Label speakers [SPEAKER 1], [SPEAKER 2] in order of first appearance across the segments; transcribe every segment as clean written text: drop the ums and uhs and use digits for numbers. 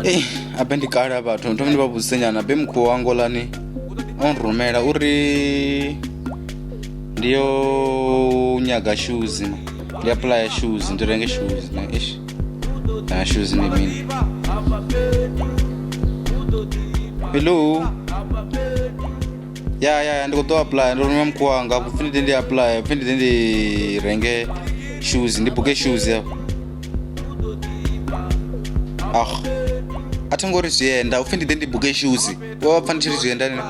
[SPEAKER 1] Ei, abe ndi kale vhathu ndo ndi vha vhudzise nyana abe mukhuwa wanga olani o nrumela uri ndi yo nyaga shoes ndi apply shoes ndi renge shoes na ish na shoes ndi mini. Hello, ya ya ya, ndi khou ḓo apply, ndo rumela mukhuwa wanga pfhi ndi ḓe ndi apply, pfhi ndi ḓe ndi renge shoes, ndi buke shoes hafha. Ah, a tho ngo ri zwienda, upfhi ndi ḓe ndi buke shoes, vha pfa ndi tshi ri zwienda nṋe.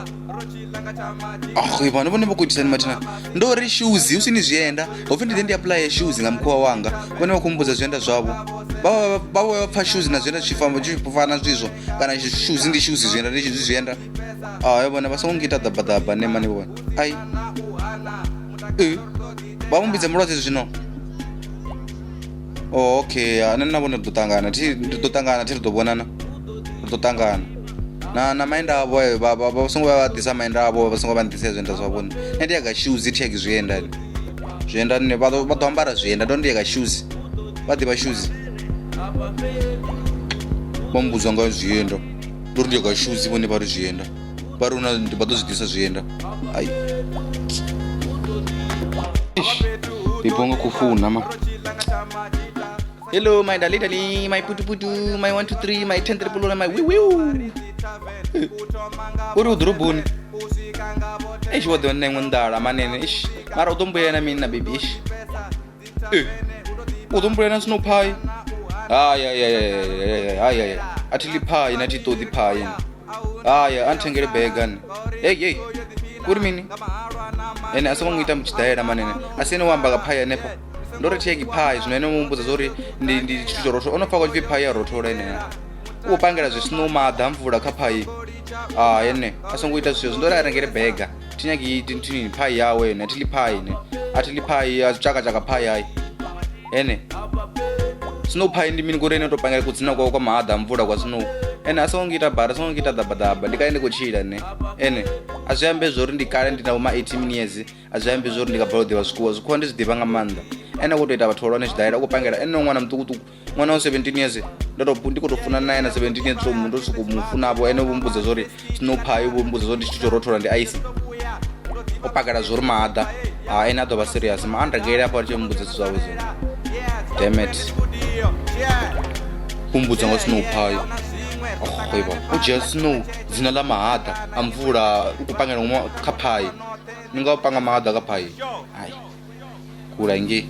[SPEAKER 1] Ah, vhana vhone vha khou itisani mathina, ndo ri shoes hu si ni zwienda, hupfi ndi ḓe ndi apply shoes nga mukhuwa wanga, vhone vha khou mmbudza zwienda zwavho. Vha vha vha pfa shoes na zwienda zwi tshi fana zwizwo, kana shoes ndi shoes, zwienda ndi zwienda. Ah, vhone vha songo ngita ḓabaḓaba nṋe mani vhone. Ai. Eh. Vha mumbidza mulwadze zwino. Oh, okay, nṋe na vhone ri ḓo ṱangana, thi ri ḓo ṱangana, thi ri ḓo vhonana. Ri ḓo ṱangana. Na maenda avho vha vha vha songo vha ḓisa maenda avho, vha songo vha nḓisela zwienda zwavho. Nṋe ndi yaga shoes, thi yagi zwienda. Zwienda nṋe vha ḓo ambara zwienda, ndo ndi yaga shoes. Vha ḓivha shoes. Vha mmbudza nga zwienda. Ndo ri ndi yaga shoes, vhone vha ri zwienda. Vha ri huna vha ḓo zwi ḓisa zwienda. Ai. Eish. Baby wanga khou founa ma. Hello my dali dali, my putu putu, my 1 2 3, my 10 triple 1, my wiu wiu. Uri u ḓoroboni. Eish, wa ḓo nṋe iṅwe nḓala manene. Eish. Mara u ḓo mbuya na mini na baby eish. Eh. U ḓo mbuya na snow pie. Hai hai hai hai hai hai. A thi ḽi pie na thi ṱoḓi pie. Hai, a nthengele bega nne. Hey hey. Uri mini? Ene a songo ngita mutshidaela manene. A si ene wo amba nga pie hanefha. Ndo ri thi pie zwino ene wo mmbudza zwa uri ndi tshithu tsho rothola. Ono pfa kwa tshipfi pie ya rothola ene. U pangela zwi snow maḓa mvula kha pie. Ah ene a songo ita zwithu ndo ri a rengele bega. Thi nyagi thi pie yawe ene, a thi ḽi pie ene. A thi ḽi pie ya tshakatshaka pie hai. Ene snow pie ndi mini ngori ene o to pangela kudzina kwawe kwa mahaḓa a mvula kwa snow. Ene a songo ngita bara, a songo ngita ḓabaḓaba, ndi kale ndi khou tshila nṋe. Ene a zwi ambi zwori ndi kale ndi na vho ma 18 years, a zwi ambi zwori ndi nga balelwa u ḓivha zwikhuwa, zwikhuwa ndi zwi ḓivha nga maanḓa. Ene u khou tou ita vhathu vhahulwane tshidaela, u khou pangela ene ṅwana muṱukuṱuku, ṅwana wa 17 years, ndo to ndi khou tou funa naye na 17 years, to ndo sokou mu funa vho, ene vho mmbudza zwori snow pie, vho mmbudza zwori ndi tshithu tsho rothola ndi ice. O pakela zwori mahaḓa, ha ene a ḓo vha serious, ma a nrengele hafho a tshi mmbudza zwithu zwawe zwino. Damn it. U mmbudza nga snow pie. Oh, iva. U dzhia snow dzina ḽa mahaḓa a mvula u khou pangela ngomu kha pie. Ni nga u panga mahaḓa kha pie. Ai. Kula ngei.